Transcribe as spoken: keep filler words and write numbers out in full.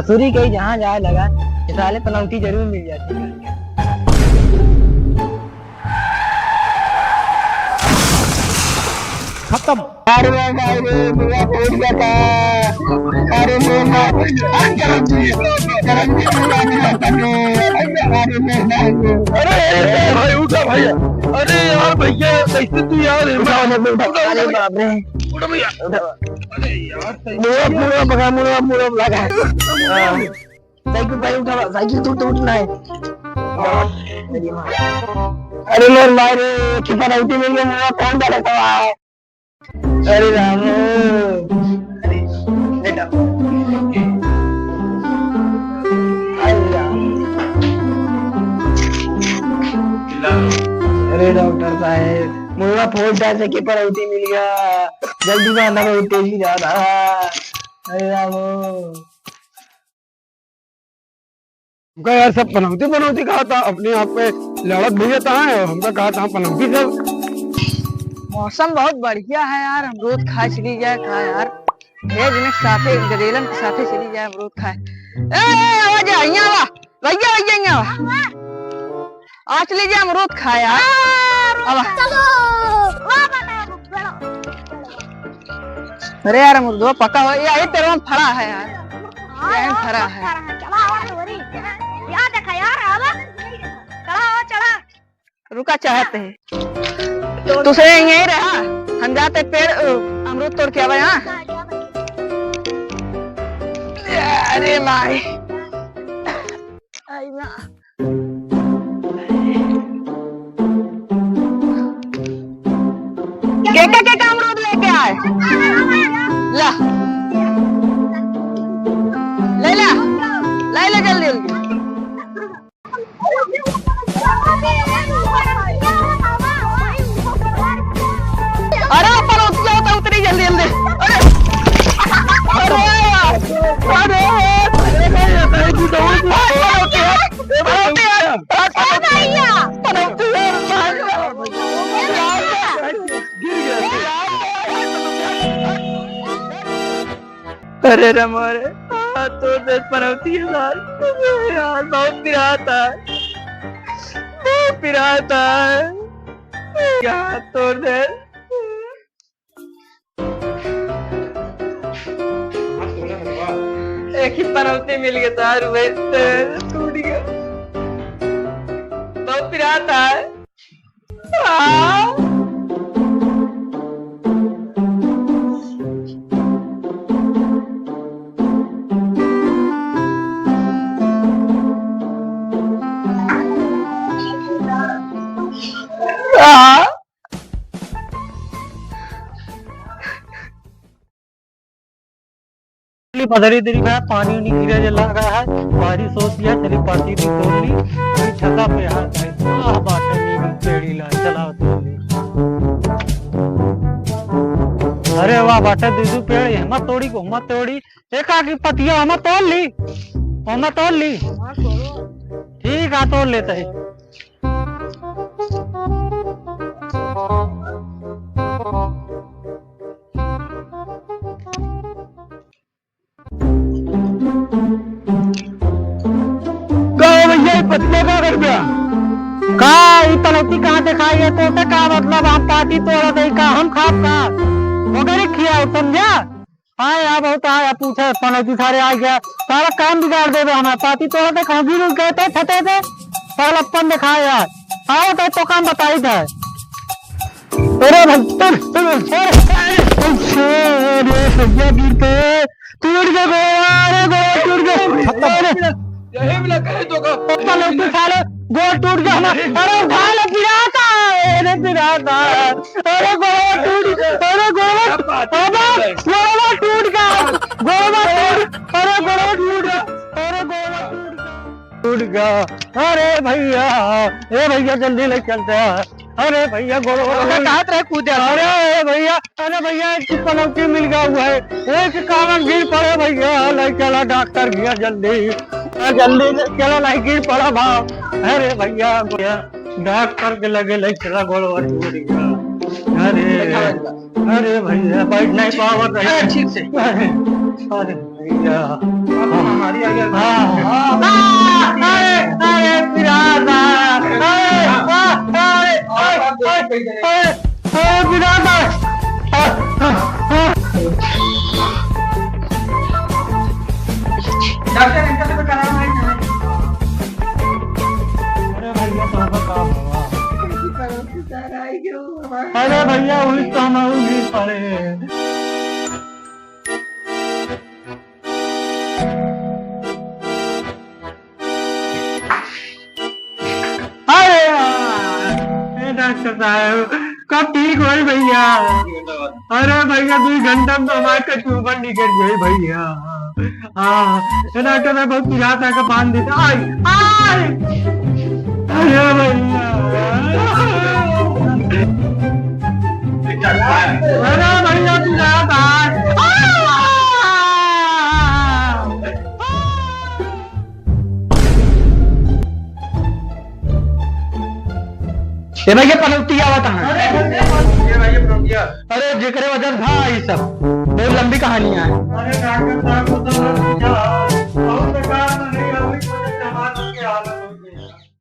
ससुरी कहीं जहाँ जाए लगा, ये साले पनौती जरूर मिल जाती। खत्म। अरे भाई रे, बुआ फूट गया था। अरे रे भाई, अरे करम जी, करम जी, बुआ नहीं आता रे। अरे रे भाई। अरे, अरे भाई, उठा भैया। अरे यार भैया, कैसे तू यार, उठा, उठा, उठा, उठा, अरे उठा। बाप रे। उठा भैया। उठा। अरे यार, सही मुड़ा, है। मुड़ा भगा, मुड़ा, मुड़ा लगा। हाँ। साइकिल भाई उठा, साइकिल टूट, टूट ना है। अरे मोर माई रे, कितना राउटी मिल गया, मेरा कौन डाला था? अरे राम। अरे, बेटा। अरे राम। अरे डॉक्टर साहब, मुर्गा फोड़ डाल से के पनौती मिल गया। जल्दी में आना, बहुत तेजी जा रहा। अरे राम। हमका यार सब पनौती पनौती कहा था, अपने आप पे लड़त भैया था है, हमका कहा था पनौती सब। मौसम बहुत बढ़िया है यार, अमरूद खाए चली जाए का यार, ढेर दिन के साथे, गदेलन के साथे चली जाए अमरूद खाए। ए, ए, आवा जा, यहाँ आवा, भैया, भैया, यहाँ आवा। आज ले जा अमरूद खा यार। अब चलो। वाह, वाह, वाह, वाह। अरे यार, अमरूदवा पका हो, ये, ये पेड़वा में फड़ा है यार। हाँ, ये यार, फड़ा है। फड़ा है। चला, आवा, तोरी। यहाँ देखा यार, आवा। चढ़ा, आवा, चढ़ा। रुका चाहत है। दूसरे यहीं रहा, हम जाते पेड़, अ, अमरूद तोड़ के आवे, हाँ। अरे माई। आई माँ। केका, केका अमरूद लेके आए? ला। ले ला। ले ले जल्दी, जल्दी। अरे, पनौतिया होता उतरी जल्दी, जल्दी। अरे, अरे, अरे, अरे, अरे, अरे, अरे, अरे, अरे, अरे, अरे, अरे, अरे, अरे, भैया, पनौती है, मार लो। गिर गया। अरे रे मोरे, हाथ तोड़ दे पनौती है यार। यार, बहुत पिरात है, बहुत पिरात है। हाथ तोड़ दे। एक ही पनौती मिल गई तार, वही तो टूट गया। बहुत पिरात है। आ। आ। चली पधरी दरी में पानी उनी गिरे जे लगा है, बारिश होती है, चली पाती भी तोड़ ली, अभी छता पे हाथ आई। वाह बाटे नींबू पेड़ी ला, चला तोड़ ली। अरे वाह बाटे दीदू पेड़, ये मत तोड़ी, को मत तोड़ी, एक आकी पतिया हम तोड़ ली, हम तोड़ ली। ठीक है, तोड़ लेते हैं। का हो भैया, ये पतिया का कर दिया? का ई पनौती कहाँ देखाई है? तोते का मतलब, हम पाती तोड़त हई का, हम खाब का? मगर खियाओ, समझा? हाँ यार, बहुत आया पूछे, पनौती सारे आ गया। सारा काम बिगाड़ देबे हमार। पाती तोड़त है, कहूँ गिर उड़ गए तो छते से। साला अपन दिखाए यार। आओ तो, तो काम बताई था। अरे भाई, अरे, अरे, अरे, अरे, भैया गिर के टूट गया गोड़, अरे गोड़ टूट गया। खत्म। अरे, यही मिला कहे तो का। पलौती साले, गोड़ टूट गया हमार। अरे उठा ले, पिराता है, अरे पिराता है। अरे गोड़वा टूट, अरे गोड़वा, क्या बात है? अबे गोड़वा टूट गया, गोड़वा टूट, अरे गोड़वा टूट गया, अरे गोड़वा टूट गया, टूट गया। अरे भैया, ए भैया जल्दी ले चलते हैं। अरे भैया गोड़वा अरे टूट, कहाँ तरह कूदे? अरे भैया, अरे भैया, एक ठो पनौती मिल गया हुआ है, एक कारण गिर पड़े भैया, ले चला डॉक्टर भैया जल्दी, जल्दी ले चला, नहीं गिर पड़ा भाव। अरे भैया, भैया, डॉक्टर के लगे ले चला, गोड़वा टूट गया। अरे, अरे भैया, बैठ नहीं पावत है। अरे ठीक से। अरे, अरे भैया, हमारी आ गया। हाँ। अरे, अरे, पिराना। अरे, अरे, अरे, अरे, अरे, अरे, पिराना। डॉक्टर, इनका तो कराना है। अरे भैया, तो हमारा अरे भैया, वही तो हम अभी पड़े। अरे यार, ए डॉक्टर साहब, कब ठीक होई भैया? अरे भैया, दुइ घंटा में तो हमार कचूबर निकल गई भैया। हाँ, ए डॉक्टर साहब, बहुत पिरात है, का बांध देता। आई, आई। अरे भैया। अरे भैया, पिरात है। आ! ए भैया, पनौती आवत है। अरे, ये भाई, ये पनौतिया। अरे, जेकरे वजह से भा ई सब। बहुत लंबी कहानी है। अरे, डॉक्टर साहब, वो तो